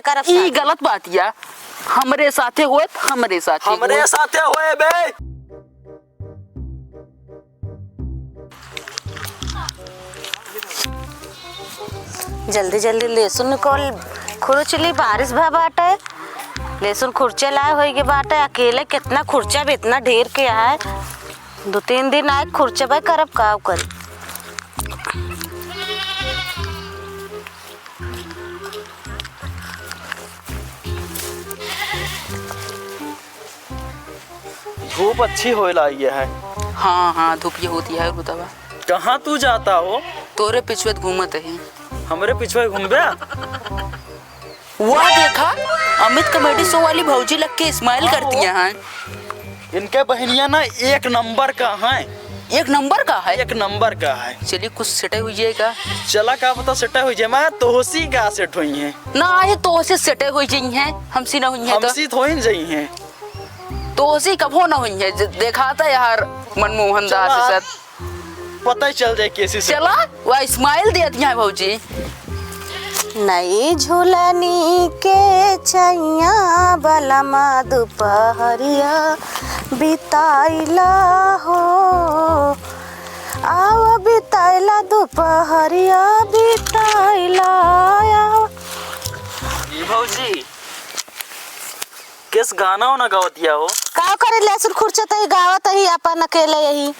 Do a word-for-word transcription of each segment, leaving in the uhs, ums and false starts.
करब ई शादी। गलत बात या। हमरे साथे होए त हमरे साथे हमरे होए। साथे होए बे। जल्दी जल्दी लहसुन निकाल, खुरच ली, बारिश भा बाटे, लहसुन खुरचे लाए होई के बाटे। अकेले कितना खुरचा भी इतना ढेर के आए, दो तीन दिन आए खुरचबे करब, का करी। धूप अच्छी होए लागी है। हाँ, हाँ, धूप ये होती है, बतावा। कहाँ तू जाता हो? तोरे पिछुए घूमत ही। हमरे पिछुए घूमबे? वाह, देखा, अमित कॉमेडी शो वाली भौजी लग के स्माइल हाँ, करती वो। हैं। इनके बहिनिया ना एक नंबर का है। एक नंबर का है? एक नंबर का है। चलिए, कुछ सेटे हुई है का? चला, का पता सेटे हुई जाए, मैं तोहसी का सेट हुई है। ना, ये तोहसे सेटे हुई जाई हैं, हमसी ना हुई हैं तो। हमसी थोड़ी न जाई हैं। तोहसी कभो ना हुई हैं, ज-, देखाता यार मनमोहन दास चला, के साथ। पता ही चल जाए कैसी से। चला, वह स्माइल दे दिया है भौजी। नई झुलनी के छैया बलमा दुपहरिया बिताइला हो, आव बिताइला दुपहरिया बिताइला, आव। ई भौजी, किस गाना वाना गावत हिया हो? का करे, लहसुन खुरचत ही, गावत ही अपन अकेले यही।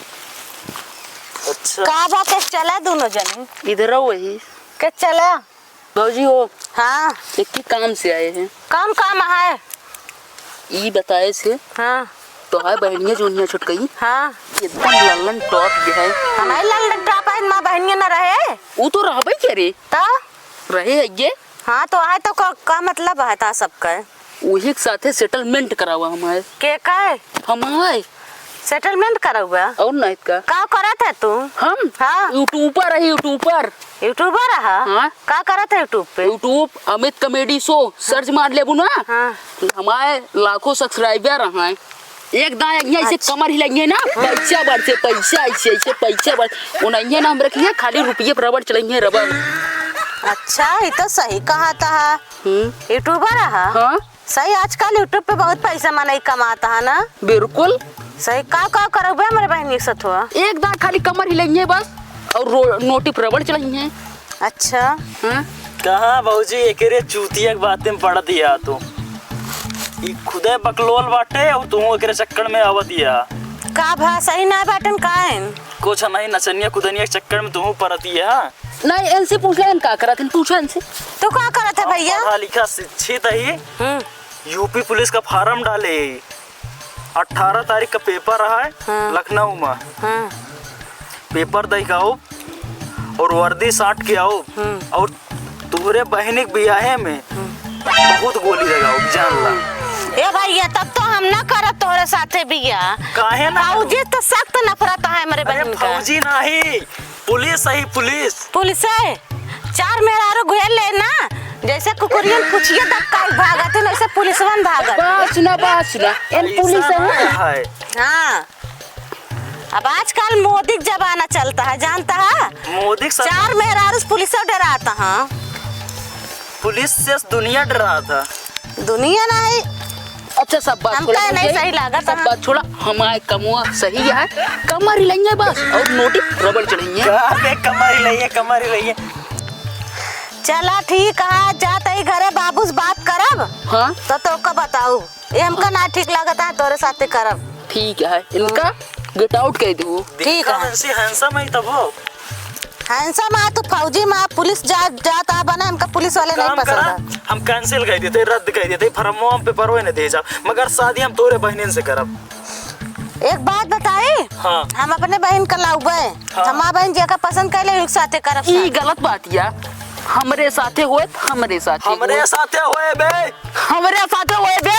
अच्छा। का बा, के चला दोनों जने? इधर आओ वही। के चला? भौजी हो। हाँ। एक ही काम से आए हैं। कौन काम है? ई बताए से। हाँ। तो है बहनिया जो हिया छुटकई। हाँ। एकदम लल्लन टॉप ये है। हमारे लल्लन टॉप है, माँ बहनिया न रहे। वो तो रहबे करे। तो? रहे है ये। हाँ, तो आए तो का, का मतलब है ता सबका? वही के साथे सेटलमेंट करावा हमारे। के का है? हमारे। सेटलमेंट करावा? और नहीं का? का करत है तू? हम? हाँ। यूट्यूबर है, यूट्यूबर। यूट्यूबर है? हाँ। का करत है YouTube पे? YouTube अमित कॉमेडी शो सर्च मार लेबू ना। हाँ। हमारे लाखों सब्सक्राइबर हैं। एक दाएं अइया ऐसे अच्छा। कमर हिलाइए ना, पैसा बढ़ते, पैसा ऐसे, ऐसे पैसा बढ़, उन्हें ना हम रखिए, खाली रुपये रबड़ चलाइए, रबड़। अच्छा, ये तो सही कहा था। हम्म। यूट्यूबर है? हाँ। सही, आजकल YouTube पे बहुत पैसा मनई कमाता है ना? बिल्कुल। सही, का, का करबे हमरे बहनी के साथ हुआ? एक दाएं खाली कमर हिलाइए बस, और रो-, नोटी पर रबड़ चलाइए। अच्छा। हाँ? कहाँ भौजी, एकरे चूतिया के बातें में पड़ दिया तू। ई खुदे बकलोल बाटे, और तू एकरे चक्कर में आवत या। का भा, सही ना बाटन काइन? कुछ नहीं, नचनिया कुदनिया के चक्कर में तू पड़त या। नहीं, इनसे पूछ ले, इन का करत, इन पूछो इनसे। तू का करत है हम भैया? पढ़ा लिखा शिक्षित ही। हम्म। यूपी पुलिस का फार्म डाले ही। अठारह तारीख का पेपर है हाँ। लखनऊ में। हाँ। पेपर दे के आओ और वर्दी साट के आओ हम्म। और तोहरे बहनी के बियाहे में हम्म। बहुत गोली लगाओ, जान ला। ए भैया, तब तो हम ना करब तोहरे साथे बियाह। काहे ना? फौजी तो सख्त नफरत है हमरे अरे बहन का। फौजी नहीं, पुलिस है, पुलिस। पुलिस है? चार मेहरारू घेर ले ना, जैसे कुकुरियन पुछिए दबकाई भागत है, वैसे पुलिसवन भागत। बात सुना, बात सुना, एन पुलिस है ना? है। हाँ, अब आजकल मोदी का जमाना चलता है, जानता है? मोदी के साथ चार मेहरारू से पुलिस डराता है। पुलिस से दुनिया डराता। दुनिया नहीं। अच्छा, सब बात हमका छोड़ा, नहीं भौजी। सही लागत सब है। बात छोड़ा, हमारे कमुआ सही है, कमर हिलाइए बस और नोटी रबड़ चढ़ाइए। कहाँ पे कमर हिलाइए, कमर हिलाइए? चला ठीक है, जात ही घरे बाबू से बात करब। हाँ। तो तोका बताऊ, ये हमका ना ठीक लागत है, तोरे साथे करब। ठीक है, इनका गेट आउट कह दो। ठीक है। दिखा हंसी handsome है तब हो। Handsome आ तू फौजी में, पुलिस जा, जात आ बना, हमका पुलिस वाले नहीं काम पसंद करा, है। हम cancel कर देते, रद्द कर देते, फॉर्मवा हम पेपरवे नहीं दे जाब, मगर शादी हम तोरे बहनिन से करब। एक बात बताई, हाँ। हम अपने बहन का लाउबे, हाँ। हमार बहन जेका पसंद कर ले, उनके साथे करब ई शादी। गलत बात या, हमरे साथे होए, हमरे साथे हमरे होए। साथे होए बे। हमरे साथे होए बे।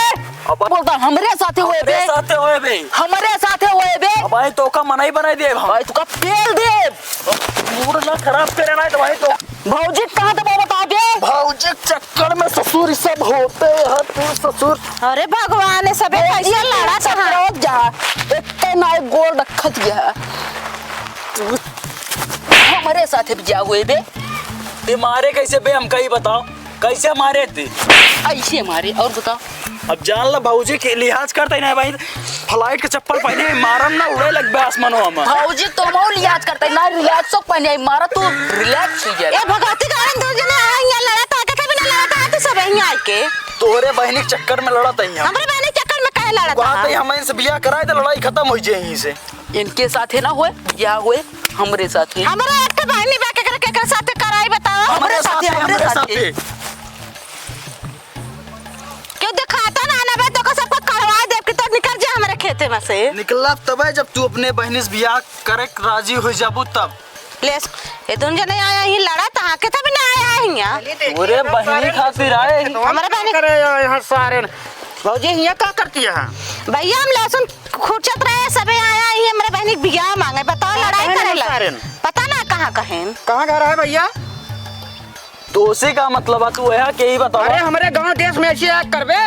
अब बोलता, हमरे साथे होए बे। हमरे साथे होए बे। हमरे साथे होए बे। अब भाई तोका मनई बनाई देब हम। भाई तोका पेल देब। मूड ना खराब करे ना तो भाई तो। भौजी कहाँ तो बता दे। भौजी के चक्कर में ससुर ई सब होते हैं तू ससुर। अरे भगवान, ये सबे कैसे लड़ा था? जा, एक ना एक गोल रखत गया। तू हमरे साथे बियाह होए बे। बीमारे कैसे बे, हमका ही बताओ। कैसे मारे थे? ऐसे मारे, और बताओ। अब जान ला भौजी के लिहाज करते ही ना भाई, flight के चप्पल पहने मारम ना उड़े लगबे आसमानवा में। भौजी तो मऊ लिहाज करते ना, relax हो पहने मारा तू, relax हो जाए। ए भगवती के कारण दो जने आए यहाँ लड़ा था, कहते भी ना लड़ा था, तू सब यहाँ आके। तोहरे बहनी के चक्कर में लड़ा था यहाँ। हमरे बहनी के चक्कर में काहे लड़ा था? कहते ही हम इनसे बियाह कराए तो लड़ाई खत्म हो जाए यहीं से। इनके साथे ना होए, बियाह होए हमरे साथे। हमरे एक ठे बहनी बा, केकर, केकर साथे कराई बताओ? हमरे साथे, हमरे साथे। क्यों दिखाता ना, ना बे, तो सबको करवा देब कि तो निकल जा हमरे खेते में से। निकलब तबे जब तू अपने बहनी से बियाह करे के राजी हो जाबू तब। ले, ये दोनों जने आया ही लड़ा, तहाँ के तभी ना आया है यहाँ। तोरे बहनी खातिर आए ही। हमरे बहनी करे यहाँ सारे न। भौजी, हियाँ का करती है? भैया, हम लहसुन खुरचत रहे, सबे आया ही हमरे बहनी के बियाह मांगे। बताओ, कहाँ लड़ाई कहेन करे ला। सारे न? पता ना कहाँ कहेन। कहाँ घर है भैया? तो उसी का मतलब है, तू यहाँ के ही बताओ। अरे, हमरे गांव देश में ऐसी आग करबे?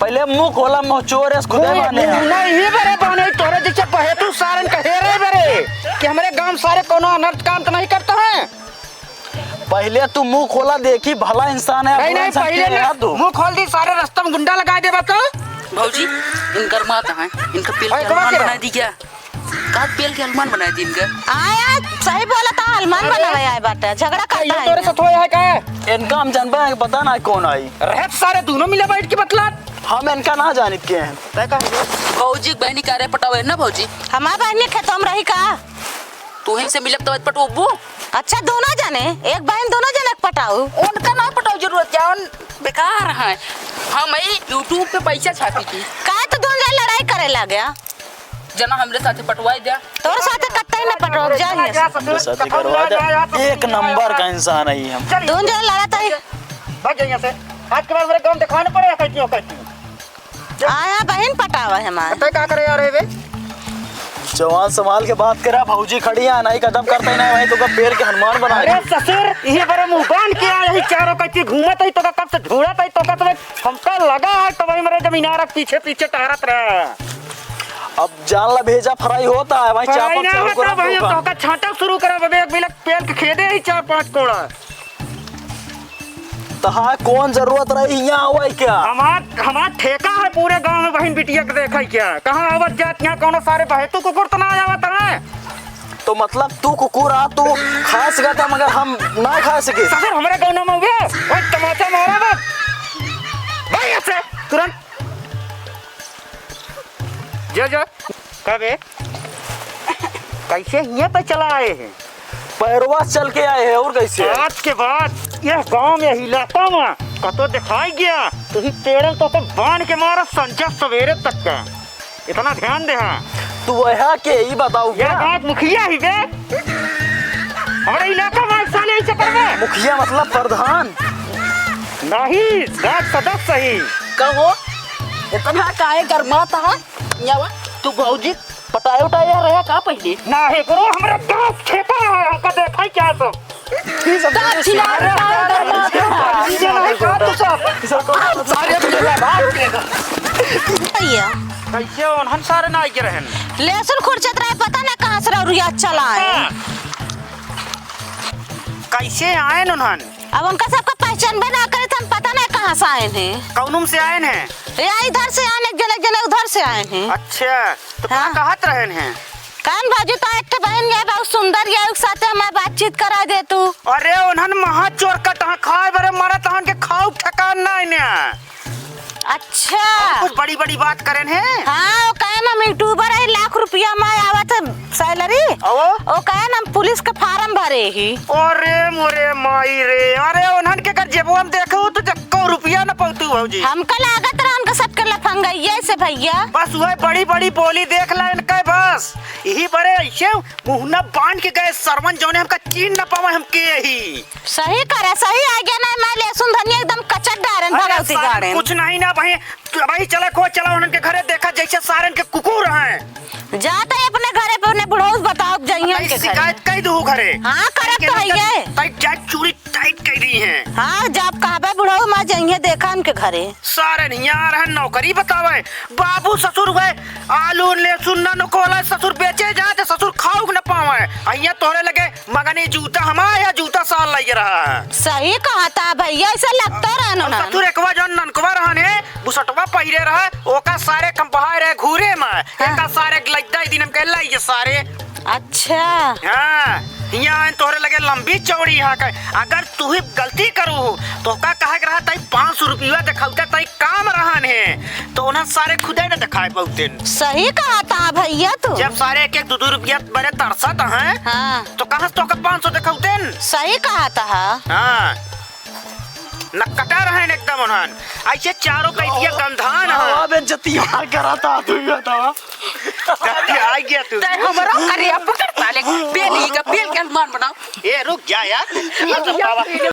पहले मुंह खोला, मुंह चोर है, खुदे मुंह, बाने हैं। मुंह नहीं बरे बाने, तोरे जैसे बहेतू सारन कहे रहे बरे कि हमरे गांव सारे कोनो अनर्थ काम तो नहीं करता है। पहले तू मुंह खोला, देखी भला इंसान है, नहीं, बुरा नहीं, इंसान पहले के ना, है तू। मुंह खोल दी, सारे रास्ता में गुंडा लगा देबा तो। भौजी, इन गरमात हैं, इनका पेल भाई, के हनुमान बना दी क्या? का पेल के हनुमान बना दी इनका? आया, सही बोला था, हनुमान अरे, बनावे आए बाटे, झगड़ा करता है तोरे इनका। साथ होया है का? इनका हम जानबे हैं, पता ना कौन आई। रहे सारे दोनों मिले बैठ के बतला। हम इनका ना जानित के हैं। तय का है? भौजी के बहनी का रे पटावे ना भौजी? हमार बहनी खेतों में रही का? तू ही से मिलब तब पटोबू। अच्छा, दोनों जने, एक बहन दोनों जने के पटाऊ। उनका ना पटाऊ जरूरत क्या, उन बेकार हैं। हम ई YouTube पे पैसा छापी थी। काहे तो दोनों जने लड़ाई करे लग गया? जना हमरे साथे पटवाई द्या। तोर साथे कत्ते न पटवाब, जा हियां से। हमरे साथे करवा द्या। एक नंबर का इंसान है हम। दोनों जने लड़त है। भाग जा यहाँ से। आज के बाद मेरे गांव दिखाने पड़ेगा कैसी हो, कैसी हो। आया बहन पटावा है हमार। पता है का करे यार, ए बे? जवान संभाल के बात करा, भौजी खड़ी है, नहीं कदम करते ही नहीं, वहीं तो का पेल के हनुमान बना अरे दे। ससुर, ये बड़े मुंह बांध के आए, यही चारों कच्ची घूमत है, तो का कब से ढूंढत है, तो का तुम्हें, हमका लगा है, तो वही मेरे जमीनारा पीछे पीछे टहरत रहा। अब जान ला भेजा फ्राई होता है, वहीं फ्राई चापक ना चालू होता करा भाई, दूंगा। तो का छांटा शुरू करा, बबे, एक बिलक पेल के खेदे ही चार पांच कोड़ा। तहार कौन जरूरत रही हियां आवे क्या? हमार, हमार ठेका है पूरे गांव में बहन बिटिया के देखा क्या? कहाँ आवत जात यहाँ कौनो सारे बहेतू कुकुर तो ना आवत है? तो मतलब तू कुकुर आ, तू खा सकता मगर हम ना खा सके। ससुर हमरे गांव में हुए, ओए तमाचा मारा बस। भाई ऐसे तुरंत। जा, जा। का बे? कैसे हियां पे चला आए हैं? पैरवा चल के आए हैं, और कैसे? आज के बाद यह गांव में, इलाका में कतो दिखाई गया, तो ही पेड़न तो, तो बांध के मारा संझा सवेरे तक का। इतना ध्यान दे, हाँ। तू वह के ही बताऊ यह क्या? गांव मुखिया ही बे। हमारे इलाका में साले ऐसे करबे। मुखिया मतलब प्रधान? नहीं, गांव सदस्य ही। कहो, इतना काहे गरमात है? यावा, तू भौजी पटाए उटाए रहा का पहले? ना है गुरु, हमरा गांव ठेका है, हमका देखा ही क्या सब। का चिल्ला रहा है, गरमात है? ये नहीं का तू सब। सारे मिले बात के। भैया। कैसे उन्हन सारे ना आइके रहन? लहसुन खुरचत रहे, पता ना कहाँ से रौरिया चला है। हाँ। कैसे आए उन्हन? अब उनका सबका पहचान बना करे, तो हम पता नहीं कहाँ से आए हैं। कौन से आए हैं? या इधर से आए, एक जने, एक जने उधर से आए हैं। अच्छा, तो का हाँ। कहत रहन हैं? कहन भौजी, तो एक ठे बहन ये बहुत सुंदर, ये एक साथे हमारे बातचीत करा दे तू। अरे उन्हन महा चोर कटहा खाए बरे मरत हन के खाऊ ठिकान ना इन्हें। अच्छा। कुछ बड़ी बड़ी बात करेन हैं। हाँ, वो कहे हम YouTuber है, लाख रुपया में आवत है salary। अवो? वो कहे हम पुलिस के form भरे ही। अरे मोरे माई रे, अरे उन्हन के अगर जेबवा में देखो तो जक्को रुपया न पौतू भौजी। हमका लागत रहा उनका सबके लफंगइये से भैया। बस वह बड़ी बड़ी बोली देख ला इनका बस। यही बड़े ऐसे मुहना बांध के गए सरवन जौने हमका चीन न पावे हमके यही। सही करे, सही आ गया ना, मैं लहसुन धनिया एकदम कचर डारेन अरे भगवती सारे गाड़ेन। कुछ नहीं ना भाई, तू भाई चला खो चला उन्हन के घरे देखा जैसे सारन के कुकुर हैं। जाता है अपने घरे पे, अपने बुढ़ऊ से बताओ, इहाँ तई के घरे। शिकायत कई दू घरे। हाँ, करत तई तो है ये। तई जात चूड़ी टाइट कई दी हैं। हाँ, जब कहबे बुढ़ऊ माँ जइहे देखा इनके घरे। सारे नहीं आ रहे नौकरी बतावे। बाबू ससुर हुए, आलू लहसुन न नुकोला, ससुर बेचे जाए तो ससुर खाऊ न पावे। अइया तोहरे लगे मगनी जूता हमार या जूता सार लग रहा है। सही कहा था भैया, ऐसे लगता रहन और उन्हन। ससुर एकवा जौन ननकवा रहन है, बुसटवा पहिरे रहा, ओका सारे कम बहाए रहे घूरे में। हाँ। एका सारे लइता ही दिन हम कहला ये सारे। अच्छा। हाँ, हियाँ आइन तोहरे लगे लंबी चौड़ी हाँ के। अगर तू ही गलती करू हो, तो का कहे के रहा तई पाँच सौ रुपया दिखौते तई काम रहन है, तो उन्हें सारे खुदे न दिखाए पौतेन। सही कहा था भैया तू। जब सारे एक एक दू दू रुपया बड़े तरसत हैं, हाँ। तो कहाँ से तोके पाँच सौ दिखौतेन? सही कहा था। हाँ, नकटा रहन एकदम उन्हन। ऐसे चारों कई दिया गंधान है। आवा बेइज्जती यहाँ करा था, तू ही बतावा। आ गया तू। तै हमरो करिया पकड़ साले, बेली का बेल के हनुमान बनाओ। ए, रुक जा यार। ये सब पावा।